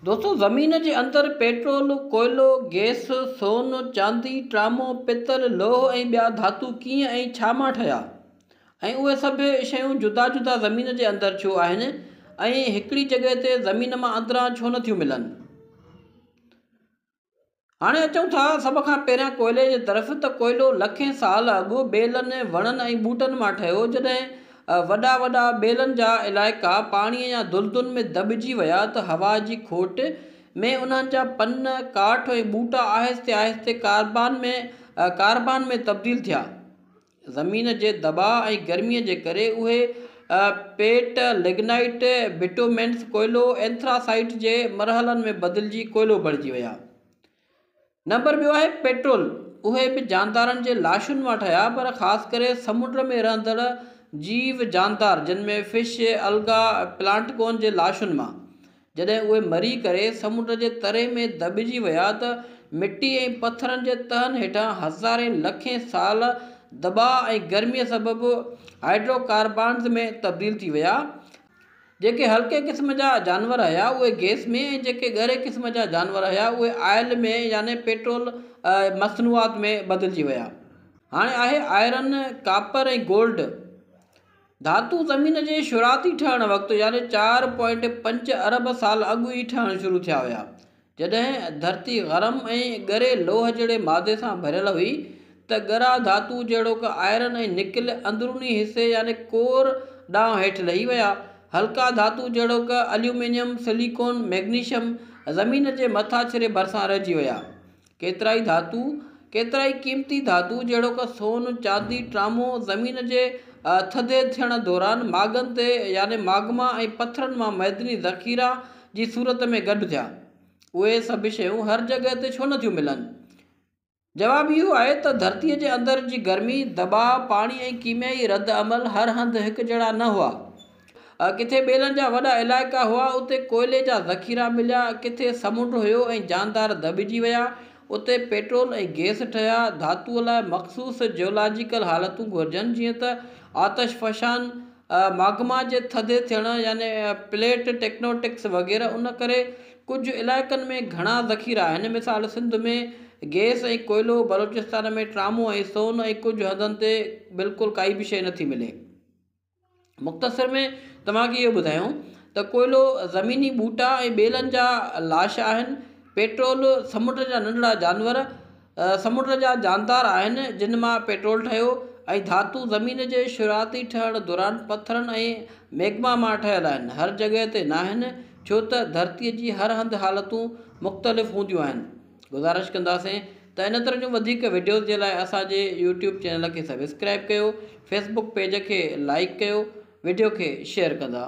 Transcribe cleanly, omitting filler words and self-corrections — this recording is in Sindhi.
دوستو زمين جي اندر پيٽرول، ڪوئلو، گئس، سون، چاندي، ٽرامو، پتل، لوهه ۽ ٻيا ڌاتو ڪيئن ۽ ڇا مان ٺهيا؟ ۽ اهي سڀ شيون جدا جدا زمين جي اندر ڇو آهن ۽ هڪڙي جڳهه تي زمين مان اندران ڇو نه ٿيون ملن؟ هاڻي اچون ٿا سڀ کان پهريان ڪوئلي جي طرف ته ڪوئلو لکين سال اڳ ٻيلن، وڻن ۽ ٻوٽن مان ٺهيو. جڏهن وڏا وڏا ٻيلن جا علائقا پاڻي يا دلدلن ۾ دٻجي ويا ته هوا جي کوٽ ۾ انهن جا پن، ڪاٺ ۽ ٻوٽا آهستي آهستي ڪاربان ۾ تبديل ٿيا. زمين جي دٻاء ۽ گرميء جي ڪري اهي پيٽ، لگنائيٽ، بٽومينس، ڪوئلو، اينٿراسائيٽ جي مرحلن ۾ بدلجي ڪوئلو بڻجي ويا. نمبر ٻيو آهي پيٽرول، اهي به جاندارن جي لاشن مان ٺهيا پر خاص ڪري سمنڊ ۾ رهندڙ جيو جاندار جن ۾ فش، الگا، پلانٽڪون جي لاشن مان. جڏهن اهي مري ڪري سمنڊ جي تري ۾ دٻجي ويا ته مٽي ۽ پٿرن جي تهن هيٺان هزارين لکين سال دٻاء ۽ گرميء سبب هائيڊرو ڪاربانز ۾ تبديل ٿي ويا. جيڪي هلڪي قسم جا جانور هيا اهي گئس ۾ ۽ جيڪي ڳري قسم جا جانور هيا اهي آئل ۾ يعني پيٽرول مصنوعات ۾ بدلجي ويا. هاڻي آهي آئرن، ڪاپر ۽ گولڊ. ڌاتو زمين جي شروعاتي ٺهڻ وقت يعني 4.5 ارب سال اڳ ئي ٺهڻ شروع ٿيا هيا. جڏهن ڌرتي گرم ۽ ڳري لوهه جهڙي مادي سان ڀريل هئي ته ڳرا ڌاتو جهڙوڪ آئرن ۽ نڪل اندروني حصي يعني ڪور ڏانهن هيٺ لهي ويا. هلڪا ڌاتو جهڙوڪ اليومينيم، سليڪون، ميگنيشم زمين جي مٿاڇري ڀرسان رهجي ويا. ڪيترائي ڌاتو، ڪيترائي قيمتي ڌاتو جهڙوڪ سون، چاندي، ٽرامو زمين جي ٿڌي ٿيڻ دوران ماڳن تي يعني ماگما ۽ پٿرن مان معدني ذخيرا جي صورت ۾ گڏ ٿيا. اهي سڀ شيون هر جڳهه تي ڇو نٿيون ملن؟ جواب اهو آهي ته ڌرتيء جي اندر جي گرمي، دٻاء، پاڻي ۽ ڪيميائي رد عمل هر هنڌ هڪجهڙا نه هئا. ڪٿي ٻيلن جا وڏا علائقا هئا، اتي ڪوئلي جا ذخيرا مليا، ڪٿي سمنڊ هيو ۽ جاندار دٻجي ويا، اتي پيٽرول ۽ گئس ٺهيا. ڌاتوء لاء مخصوص جيولاجيڪل حالتون گهرجن، جيئن ته آتش فشان، ماگما جي ٿڌي ٿيڻ يعني پليٽ ٽيڪٽونڪس وغيره. ان ڪري ڪجهه علائقن ۾ گهڻا ذخيرا آهن، مثال سنڌ ۾ گئس ۽ ڪوئلو، بلوچستان ۾ ٽرامو ۽ سون ۽ ڪجهه هنڌن تي بلڪل ڪائي به شيء نٿي ملي. مختصر ۾ توهان کي اهو ٻڌايون ته ڪوئلو زميني ٻوٽا ۽ ٻيلن جا لاش آهن، پيٽرول سمنڊ جا ننڍڙا جانور سمنڊ جا جاندار آهن جن مان پيٽرول ٺهيو ۽ ڌاتو زمين جي شروعاتي ٺهڻ دوران پٿرن ۽ ميگما مان ٺهيل آهن هر جڳهه تي ناهن ڇو ته ڌرتي جي هر هنڌ حالتون مختلف هونديون آهن. گذارش ڪنداسين ته ان طرح جون وڌيڪ وڊيوز جي لاء اسان جي يوٽيوب چينل کي سبسڪرائب ڪيو، فيسبوڪ پيج کي لائيڪ ڪيو، وڊيو کي شيئر ڪندا.